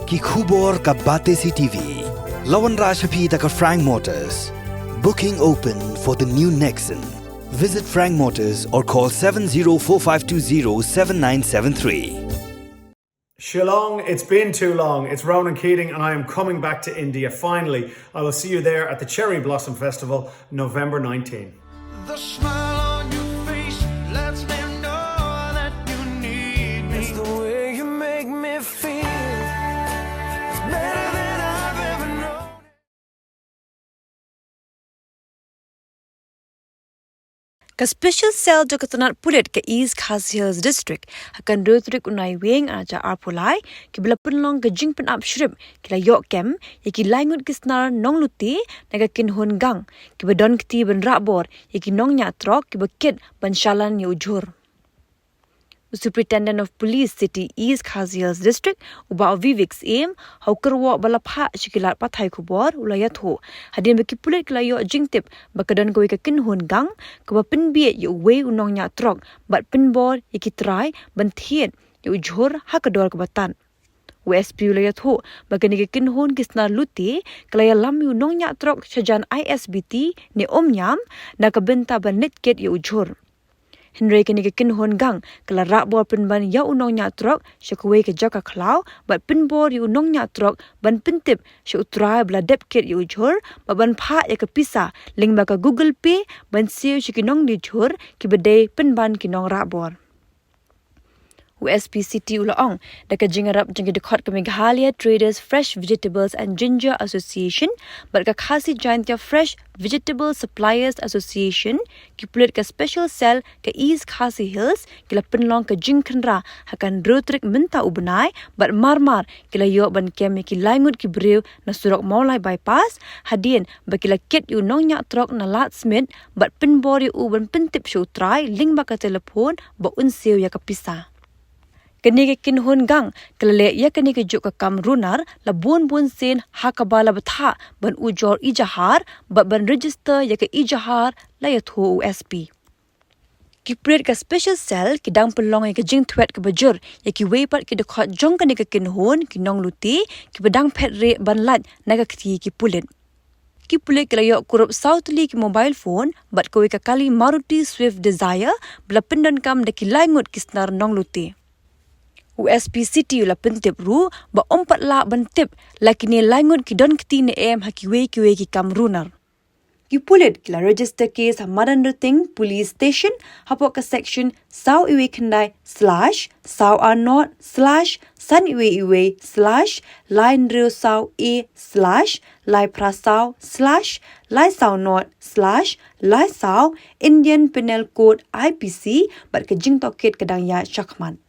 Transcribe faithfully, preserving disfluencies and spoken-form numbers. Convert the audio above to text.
Ki khubor ka Batesi T V. La wanrah sha phi da ka Frank Motors. Booking open for the new Nexon. Visit Frank Motors or call seven zero four five two zero seven nine seven three. Shillong, it's been too long. It's Ronan Keating, and I am coming back to India finally. I will see you there at the Cherry Blossom Festival, November nineteenth. The smile on your face lets me know that you need me. It's the way you make me feel. It's better than I've ever known. Ka Special Cell jong ka tnat pulit ka East Khasi Hills District, ha ka hynriew tarik u Naiwieng ar hajar arphew lai, kiba la pynlong ka jingpynap shrip, ki la ïoh kem ïa ki lai ngut ki snar nonglute na ka kynhun gang, kiba don kti ban rah bor ïa ki nongñiah trok kiba kit ban shalan ïa u jhur. U Superintendent of Police City East Khasi Hills District, u Bah Vivek Syiem, ha u kyrwoh ba la phah sha ki lad pathai khubor, u la ïathuh, hadien ba ki pulit ki la ïoh jingtip ba ka don kawei ka kynhun gang kaba pynbiej ïa uwei u nongñiah trok bad pynbor ïa ki trai ban thied ïa u jhur ha ka dor kaba tad. U S P u la ïathuh ba kane ka kynhun ki snar lute ka la ïalam ïa u nongñiah trok shajan I S B T ne Umiam na ka bynta ban leit kit ïa u jhur. Hynrei kane ka kynhun gang ka la rah bor pynban ïa u nongñiah trok sha kawei ka jaka khlaw bad pynbor ïa u nongñiah trok ban pyntip sha u trai ba la dep kit ïa u jhur bad ban phah ïa ka pisa lyngba ka Google Pay ban siew sha ki nongdie jhur kiba dei pynban ki nongrah bor. U S P City u la ong, da ka jingïarap jong ki dkhot ka Meghalaya Traders Fresh Vegetables and Ginger Association bad ka Khasi Jaintia Fresh Vegetable Suppliers Association, ki pulit ka Special Cell ka East Khasi Hills ki la pynlong ka jingkhynra ha ka hynriew tarik mynta u bnai bad marmar ki la ïoh ban kem ïa ki lai ngut ki briew na surok Mawlai Bypass, hadien ba ki la kit ïa u nongñiah trok na Ladthmit bad pynbor ïa u ban pyntip sha u trai lyngba ka telephone ba un siew ïa ka pisa. Kane ka kynhun gang ka la leh ïa kane kajuh ka kam runar la bun bun sien ha kaba la bthah ban ujor ejahar bad ban register ïa ka ejahar, la ïathuh u S P. Ki pulit ka Special Cell ki dang pynlong ïa ka jingthwet kaba jur ïa kiwei pat ki dkhot jong kane ka kynhun ki nonglute kiba dang phet rieh ban lait na ka kti ki pulit. Ki pulit ki la ïoh kurup saw tylli ki mobile phone bad kawei ka kali Maruti Swift Dzire ba la pyndonkam da ki lai ngut ki snar nonglute. U S P City u la pyntip ruh ba um pat lah ban tip la kine lai ngut ki don kti ne em ha kiwei kiwei ki kam runar. Ki pulit ki la register case ha Madanrting Police Station hapoh ka section saw iwei khyndai slash saw ar nod slash san iwei iwei slash lai hynriew saw A slash lai phra saw slash lai saw nod slash lai saw Indian Penal Code, I P C, bad ka jingtohkit ka dang ïaid shakhmat.